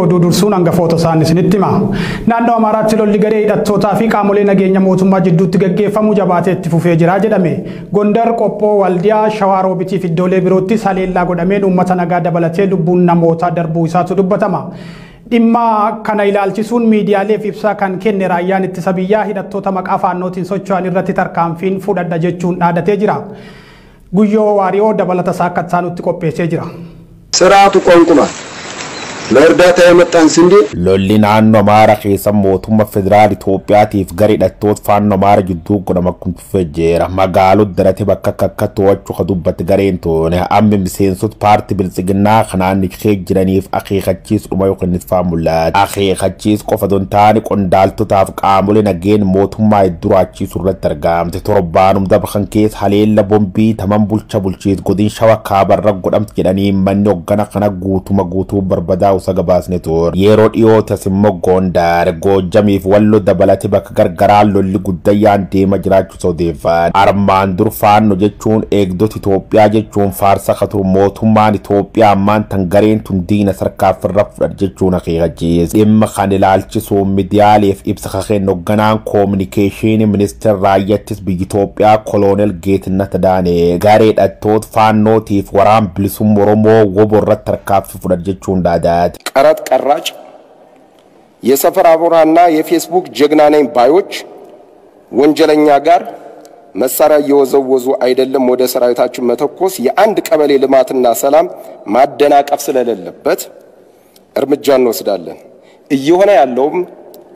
Oduu dursuun hangafoota isaan isinitti hima. Naannoo Amaaraatti lolli garee hidhattootaa fi qaamolee nageenya mootummaa jidduutti gaggeeffamu jabaatee itti fufee jira jedhame. Gondar, Qophoo, Waldiyaa, Shawaa Roobitii fi iddoolee birootti haleellaa godhameen uummata nagaa dabalatee lubbuun namootaa darbuu isaatu dubbatama. Dhimma kana ilaalchisuun miidiyaaleef ibsaa kan kenne raayyaan ittisa biyyaa hidhattoota maqaa faannootiin socho'an irratti tarkaanfiin fudhadha jechuun dhaadatee jira. Guyyoo Waariyoo dabalata isaa akka isaanutti qopheessee jira. ስርዓቱ ቆንቁኗል። ለእርዳታ የመጣን ስንዴ Lolli naannoo Amaaraa keessa mootummaa federaala Itoophiyaatiif gara hidhattoota faannoo Amaaraa jidduu godhama kun fufee jira. Magaalota darate bakka akka to'achuu ka dubbatti gareen toone amma miseensota paartii biltsiginnaa kanaan kee jiraniif akeekachiis dhuma yookiin faa mul'ata. Akeekachiis qofa don taane qondaaltotaaf qaamolee nageen mootummaa hedduu raachiisuu irratti argamte. Torbaanum dabra kan keessa haleella bombii taman bulcha bulchiis godin shawa kaabarra godhamte jedhanii manni hoggana kana guutuma guutuu barbadaa gabaasne ture. Yeroo dhiyoo immoo Gondar, Goojjamiif Walloo dabalate bakka gargaraa lolli guddayyaan deema jiraachuu odeeffan. Armaan dur faannoo jechuun eegdota Itoophiyaa jechuun faarsa ka turu mootummaan Itoophiyaa ammaan tan gareen tun diina sarkaafirra fudhate jechuun akeekachiise. Dhimma kan ilaalchisuun miidiyaaleef ibsa kakeen hoogganaan koominikeeshinii ministeera raayyaattis biyya Itoophiyaa Koloneel Geetinnat Daanee garee hidhattoota faannootiif waraan bilisummaa Oromoo woboo irratti tarkaanfii fudhate jechuun dhaadaate. ቀረጥ ቀራጭ የሰፈር አቦራና የፌስቡክ ጀግና ነኝ ባዮች ወንጀለኛ ጋር መሳሪያ እየወዘወዙ አይደለም ወደ ሰራዊታችን መተኮስ የአንድ ቀበሌ ልማትና ሰላም ማደናቀፍ ስለሌለበት እርምጃ እንወስዳለን። እየሆነ ያለውም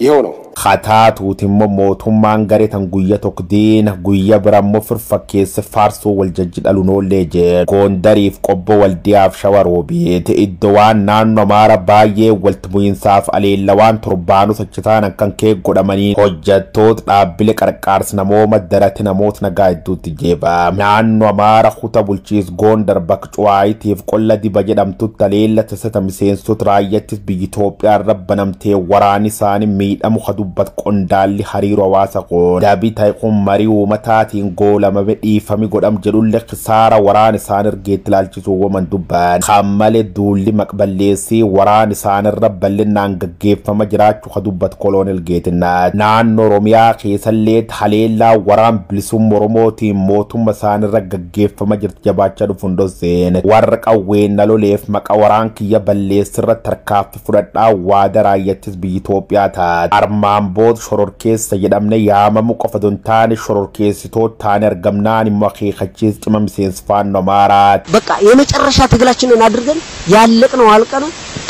ይኸው ነው። Kataatuuti immoo mootummaan garee tan guyya tokko diina guyya bira immoo firfakkeesse faarsoo wal jajji dhaluun oollee jee Gondariif Qobboo Waldiyaaf Shawa Roobiiti iddoo waan naannoo Amaara baay'ee walitti bu'iinsaaf aleella waan torbaanuu sochitaan akkan kee godhamanii hojjettoota dhaabbilee qarqaarsa namooma darate namoota nagaa hedduutti jeeba. Naannoo Amaara kuta bulchiis Gondar bakka Cuwaayitiif qolla diba jedhamtutti aleella tasata miseensota raayyaattis biyya Itoophiyaa irra banamtee waraanni isaanii miidhamu dubbat qondaalli hariiroo hawaasa qoon dabii ta'e kun marii uummataatiin goolamame dhiifami godham jedhullee kisaara waraan isaan ergeetti ilaalchisuu waman dubban kan malee duulli maqballeessii waraan isaan irra bal'inaan gaggeeffama jiraachuu ka dubbat Koloneel Geetinnaat. Naannoo Oromiyaa keessallee haleellaa waraan bilisummaa Oromootiin mootummaa isaan irra gaggeeffama jirti jabaachaa dhufuun dhosseen warra qawween loleef maqa waraan kiyya balleessirra tarkaanfii fudhadhaa waada raayyaattis biyya Itoophiyaa taate. Armaan booda shororkeessa jedhamne yaamamu qofa don taane shororkeessitoota taane argamnaan immoo akeekachiis cima miseensa faannoo Amaaraati. በቃ የመጨረሻ ትግላችንን አድርገን ያለቅነው አልቀነ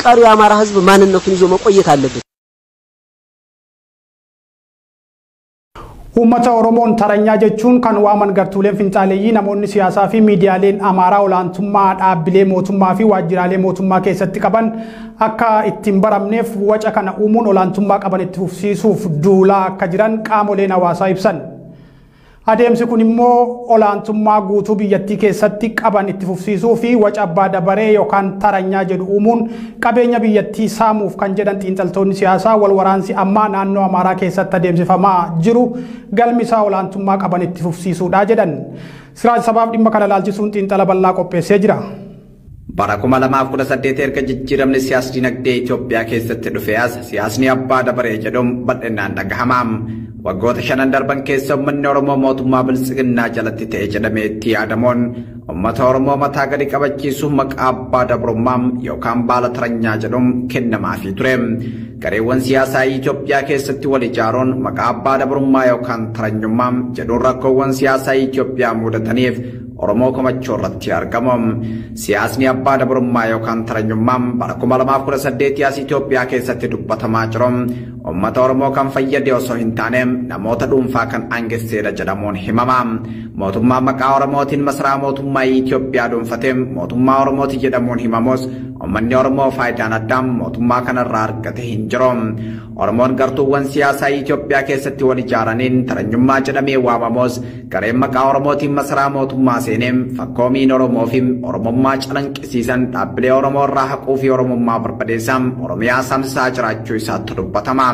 ቀሪው የአማራ ሕዝብ ማንነቱን ይዞ መቆየት አለበት። Uummata Oromoon taranyaa jechuun kan waaman gartuuleen finxaaleeyyii namoonni siyaasaa fi miidiyaaleen Amaaraa olaantummaa dhaabbilee mootummaa fi waajjiraalee mootummaa keessatti qaban akka ittiin baramneef waca kana uumuun olaantummaa qaban itti fufsiisuuf duulaa akka jiran qaamoleen hawaasaa ibsan. Adeemsi kun immoo olaantummaa guutuu biyyattii keessatti qaban itti fufsiisuu fi waca abbaa dabaree yookaan taranyaa jedhu uumuun qabeenya biyyattii saamuuf kan jedhan xiinxaltoonni siyaasaa wal waraansi ammaa naannoo Amaaraa keessatti adeemsifamaa jiru galmi isaa olaantummaa qaban itti fufsiisuudha jedhan. Siraaj Sabaaf dhimma kana ilaalchisuun xiinxala bal'aa qopheessee jira. Bara 2018 erga jijjiiramni siyaas dinagdee Itoophiyaa keessatti dhufe as siyaasni abbaa dabaree jedhuun bal'inaan dhagahama. Waggoota shanan darban keessa uummanni Oromoo mootummaa biltsiginnaa jalatti ta'e jedhamee itti yaadamuun uummata Oromoo mataa gadi qabachiisuuf maqaa abbaa dabrummaa yookaan baala taranyaa jedhuun kennamaafii ture. Gareewwan siyaasaa Itoophiyaa keessatti wal ijaaruun maqaa abbaa dabrummaa yookaan taranyummaa jedhuun rakkoowwan siyaasaa Itoophiyaa mudataniif Oromoo komachuu irratti argamu. Siyaasni abbaa dabrummaa yookaan taranyummaa bara 2018 as Itoophiyaa keessatti dubbatamaa jiru. Uummata Oromoo kan fayyade osoo hin taane namoota dhuunfaa kan aangesseedha jedhamuun himama. Mootummaa maqaa Oromootiin masaraa mootummaa Itoophiyaa dhuunfatee mootummaa Oromooti jedhamuun himamus uummanni Oromoo faayidaan addaa mootummaa kanarraa argate hin jiru. Oromoon gartuuwwan siyaasaa Itoophiyaa keessatti wal ijaaraniin taranyummaa jedhamee waamamus gareen maqaa Oromootiin masaraa mootummaa seenee fakkoomiin Oromoo fi Oromummaa calanqisiisan dhaabbilee Oromoo irraa haquu fi Oromummaa barbadeessan Oromiyaa saamsisaa jiraachuu isaatti dubbatama.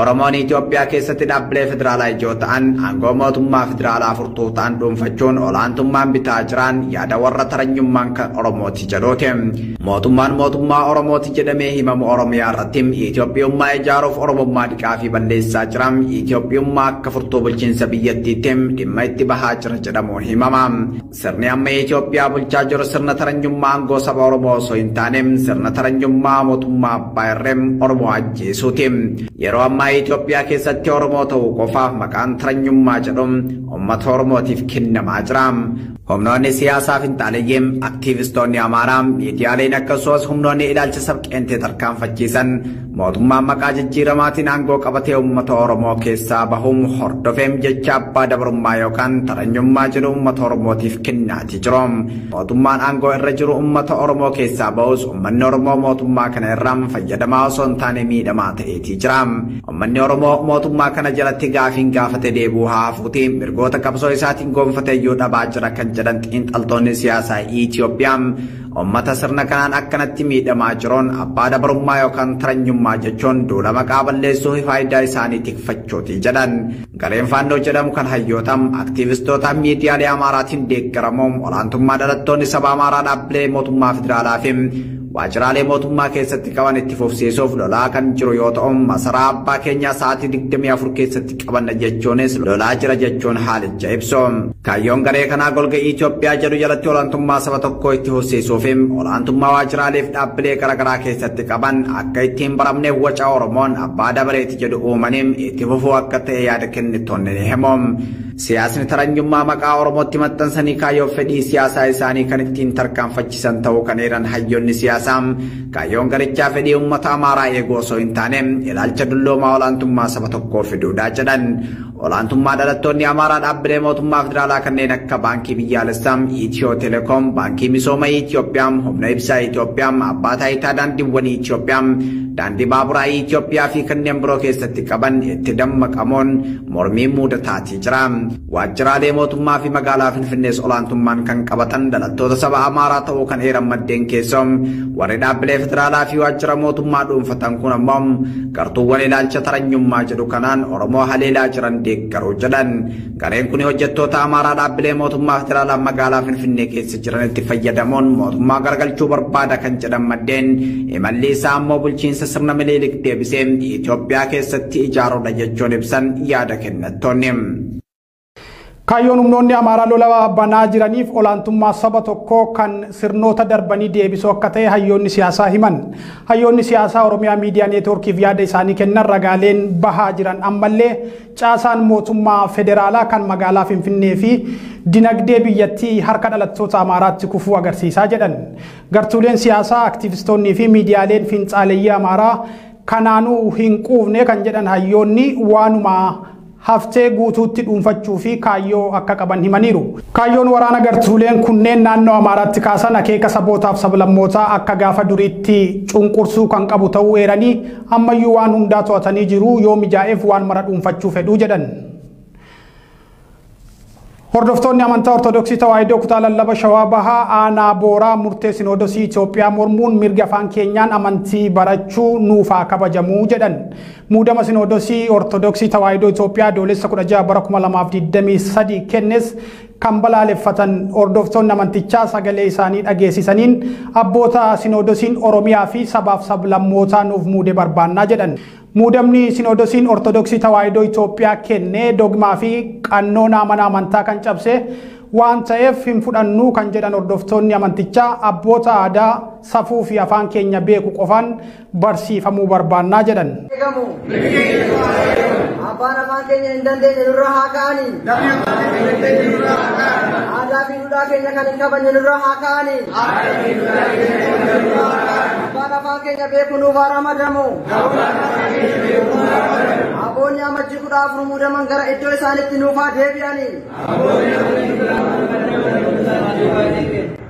Oromoon Itoophiyaa keessatti dhaabbilee federaalaa ijoo ta'an aangoo mootummaa federaalaa furtuu ta'an dhuunfachuun olaantummaan bitaa jiran yaada warra taranyummaan kan Oromooti jedhuuti. Mootummaan mootummaa Oromooti jedhamee himamu Oromiyaa irratti Itoophiyummaa ijaaruuf Oromummaa dhiqaa fi balleessaa jira. Itoophiyummaa akka furtuu bulchiinsa biyyattiitti dhimma itti bahaa jira jedhamuun himama. Sirni amma Itoophiyaa bulchaa jiru sirna taranyummaa aangoo saba Oromoo osoo hin taane sirna taranyummaa mootummaa abbaa irree Oromoo ajjeesuuti. Yeroo ammaa Itoophiyaa keessatti Oromoo ta'uu qofaaf maqaan taranyummaa jedhu uummata Oromootiif kennamaa jira. Humnoonni siyaasaa finxaaleeyyii, aktiivistoonni Amaaraa, miidiyaaleen akkasumas humnoonni ilaalcha sabqeentee tarkaanfachiisan mootummaan maqaa jijjiiramaatiin aangoo qabatee uummata Oromoo keessaa bahuun hordofeem jecha abbaa dabarummaa yookaan taranyummaa jedhu uummata Oromootiif kennaatii jiru. Mootummaan aangoo irra jiru uummata Oromoo keessaa bahus uummanni Oromoo mootummaa kana irraa fayyadamaa osoo hin taane miidhamaa ta'eetii jira. Uummanni Oromoo mootummaa kana jalatti gaafiin gaafate deebi'uu haa hafuuti mirgoota qabsoo isaatiin gonfate iyyuu dhabaa jira kan jedhan xiinxaltoonni siyaasaa Itoophiyaa uummata sirna kanaan akkanatti miidhamaa jiruun abbaa dabarummaa yookaan taranyummaa jechuun duula maqaa balleessuu fi faayidaa isaanii tikfachuuti jedhan. Gareen Faannoo jedhamu kan hayyootam aktiivistoota miidiyaalee Amaaraatiin deeggaramuun olaantummaa dhalattoonni saba Amaaraa dhaabbilee mootummaa federaalaa fi waajjiraalee mootummaa keessatti qaban itti fufsiisuuf lolaa kan jiru yoo ta'u masaraa abbaa keenyaa sa'aatii 24 keessatti qabanna jechuunis lolaa jira jechuun haalicha ibsu. Kaayyoon garee kanaa golga Itoophiyaa jedhu jalatti olaantummaa saba tokkoo itti fufsiisuu fi olaantummaa waajjiraalee fi dhaabbilee garaagaraa keessatti qaban akka ittiin baramneef waca Oromoon abbaa dabareeti jedhu uumanii itti fufuu akka ta'e yaada kennitoonni ni himu. Siyaasni taranyummaa maqaa Oromootti maxxansanii kaayyoo fedhii siyaasaa isaanii kan ittiin tarkaanfachiisan ta'uu kan eeran hayyoonni siyaasaa kaayyoon garichaa fedhii uummata Amaaraa eeguu osoo hin taane ilaalcha dulloomaa olaantummaa saba tokkoo fiduudhaa jedhan. Olaantummaa dhalattoonni Amaaraa dhaabbilee mootummaa federaalaa kanneen akka Baankii Biyyaalessaa, Itiyoo Telekoom, Baankii Misooma Itoophiyaa, Humna Ibsaa Itoophiyaa, Abbaa Taayitaa Daandiiwwanii Itoophiyaa, Daandii Baaburaa Itoophiyaa fi kanneen biroo keessatti qaban itti dammaqamuun mormii mudataatii jira. Waajjiraalee mootummaa fi magaalaa Finfinnees olaantummaan kan qabatan dhalattoota saba Amaaraa ta'uu kan eeran maddeen keessoo warri dhaabbilee federaalaa fi waajjira mootummaa dhuunfatan kun ammoo gartuuwwan ilaalcha taranyummaa jedhu kanaan Oromoo haleelaa jiran deeggaruu jedhan. Gareen kun hojjettoota Amaaraa dhaabbilee mootummaa federaalaa magaalaa Finfinnee keessa jiranitti fayyadamuun mootummaa garagalchuu barbaada kan jedhan maddeen imalli isaa ammoo bulchiinsa sirna Minilik deebisee Itoophiyaa keessatti ijaaruudha jechuun ibsan yaada kennattoonni. Kaayyoon humnoonni Amaaraa lola banaa jiraniif olaantummaa saba tokkoo kan sirnoota darbanii deebisuu akka ta'e hayyoonni siyaasaa himan. Hayyoonni siyaasaa Oromiyaa Miidiyaa Neetwoorkiif yaada isaanii kennan ragaaleen bahaa jiran ammallee caasaan mootummaa federaalaa kan magaalaa Finfinnee fi dinagdee biyyattii harka dhalattoota Amaaraatti kufuu agarsiisaa jedhan. Gartuuleen siyaasaa, aktiivistoonnii fi miidiyaaleen fiinxaaleeyyii Amaaraa kanaanuu hin quufne kan jedhan hayyoonni waanuma haftee guutuutti dhuunfachuu fi kaayyoo akka qaban himaniiru. Kaayyoon waraana gartuuleen kunneen naannoo Amaaraatti kaasan akeeka sabootaaf sablammootaa akka gaafa duriitti cunqursuu kan qabu ta'uu eeranii ammayyuu waan hundaa to'atanii jiru yoo mijaa'eef waan mara dhuunfachuu fedhuu jedhan. Hordoftoonni amantaa Ortodoksii Tawaahidoo kutaa lallaba Shawaa Bahaa aanaa Booraa murtee Sinoodosii Itoophiyaa mormuun mirga afaan keenyaan amantii barachuu nuufaa kabajamuu jedhan. Muudama Sinoodosii Ortodoksii Tawaahidoo Itoophiyaa adoolessa 16 bara 2023 kennes kan balaaleffatan hordoftoonni amantichaa sagalee isaanii dhageessisaniin abboota Sinoodosiin Oromiyaa fi sabaaf sablammootaa nuuf muude barbaannaa jedhan. Muudamni Sinoodosiin Ortodoksii Tawaahidoo Itoophiyaa kenne dogmaa fi qannoona mana amantaa kan cabse waan ta'eef hin fudhannu kan jedhan hordoftoonni amantichaa abboota aadaa safuu fi afaan keenya beeku qofaan barsiifamuu barbaannaa jedhan. Abbaan afaan keenya hin dandeenye nurra haa ka'anii. Aadaa fi duudhaa keenya kan hin kabajne nurra haa ka'anii. Abbaan afaan keenya beeku nuuf haa ramadamu. Abboonni amajjii 14 muudaman gara iddoo isaaniitti nuuf haa deebi'anii.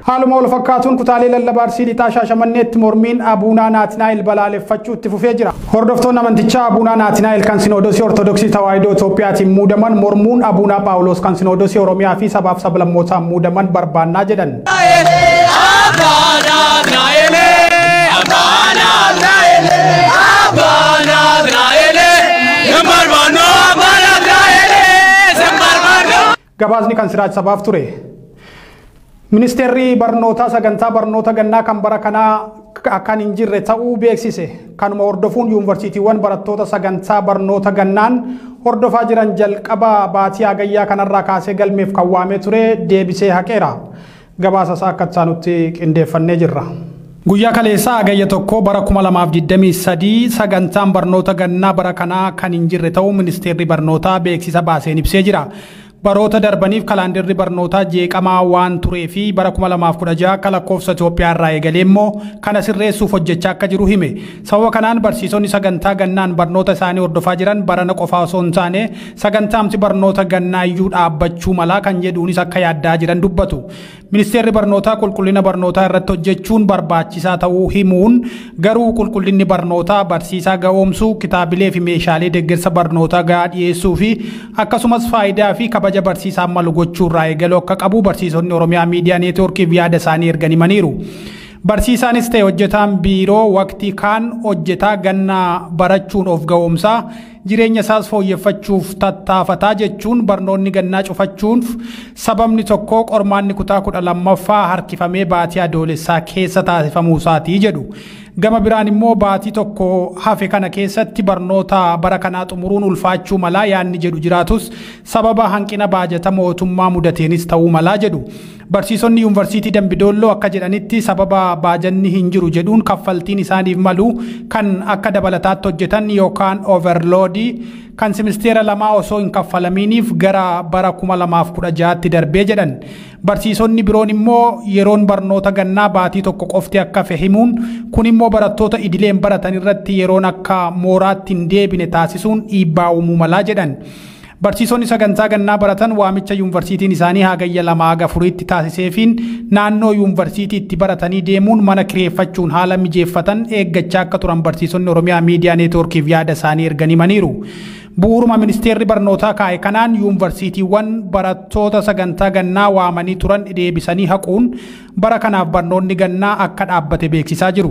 Haaluma wal fakkaatuun kutaalee lallabaa Arsii Lixaa Shaashamanneetti mormiin Abuunaa Naatinaa'el balaaleffachuu itti fufee jira. Hordoftoonni amantichaa Abuunaa Naatinaa'el kan Sinoodosii Ortodoksii Tawaahidoo Itoophiyaatiin muudaman mormuun Abuunaa Phaawulos kan Sinoodosii Oromiyaa fi sabaaf sablammootaan muudaman barbaannaa jedhan. Gabaasni kan Siraaj Sabaaf ture. Ministeerri barnootaa sagantaa barnoota gannaa kan bara kanaa kan hin jirre ta'uu beeksise. Kanuma hordofuun yuunivarsiitiiwwan barattoota sagantaa barnoota gannaan hordofaa jiran jalqaba baatii hagayyaa kanarraa kaasee galmeef kan waamee ture deebisee haqeera. Gabaasa isaa akka isaanutti qindeeffannee jirra. Guyyaa kaleessaa hagayya 1 bara 2023 sagantaan barnoota gannaa bara kanaa kan hin jirre ta'uu ministeerri barnootaa beeksisa baaseen ibsee jira. Baroota darbaniif kalaandarri barnootaa jeeqamaa waan turee fi bara 2016 akka lakkoofsa Itoophiyaa irraa eegalee immoo kana sirreessuuf hojjechaa akka jiru hime. Sababa kanaan barsiisonni sagantaa gannaan barnoota isaanii hordofaa jiran barana qofaa osoo hin taane sagantaamti barnoota gannaa iyyuu dhaabbachuu malaa kan jedhuunis akka yaaddaa jiran dubbatu. Ministeerri barnootaa qulqullina barnootaa irratti hojjechuun barbaachisaa ta'uu himuun garuu qulqullinni barnootaa barsiisaa ga'oomsuu, kitaabilee fi meeshaalee deeggarsa barnootaa gahaa dhiyeessuu fi akkasumas faayidaa fi kabaja barsiisaa malu gochuurraa eegaluu akka qabu barsiisonni Oromiyaa Miidiyaa Neetwoorkiif yaada isaanii ergan himaniiru. Barsiisaanis ta'e hojjetaan biiroo waqtii kaan hojjetaa gannaa barachuun of ga'oomsaa jireenya isaas fooyyeffachuuf tattaafataa jechuun barnoonni gannaa cufachuun sababni tokko qormaanni kutaa 12ffaa harkifamee baatii adoolessaa keessa taasifamuu isaatii jedhu. Gama biraan immoo baatii tokko hafe kana keessatti barnoota bara kanaa xumuruun ulfaachuu malaa yaadni jedhu jiraatus sababa hanqina baajata mootummaa mudateenis ta'uu malaa jedhu. Barsiisonni yuunivarsiitii Dambidolloo akka jedhanitti sababa baajanni hin jiru jedhuun kaffaltiin isaaniif malu kan akka dabalataatti hojjetan yookaan overloadii kan simisteera 2 osoo hin kaffalamiiniif gara bara 2016tti darbee jedhan. Barsiisonni biroon immoo yeroon barnoota gannaa baatii tokko qofti akka fehimuun kun immoo barattoota idileen baratan irratti yeroon akka mooraatti hin deebine taasisuun dhiibbaa uumuu malaa jedhan. Barsiisonni sagantaa gannaa baratan waamicha yuunivarsiitiin isaanii hagayya 2 haga 4tti taasiseefiin naannoo yuunivarsiitiitti baratanii deemuun mana kireeffachuun haala mijeeffatan eeggachaa akka turan barsiisonni Oromiyaa Miidiyaa Neetwoorkiif yaada isaanii ergan himaniiru. Bu'uuruma ministeerri barnootaa kaa'e kanaan yuunivarsiitiiwwan barattoota sagantaa gannaa waamanii turan deebisanii haquun bara kanaaf barnoonni gannaa akka dhaabbate beeksisaa jiru.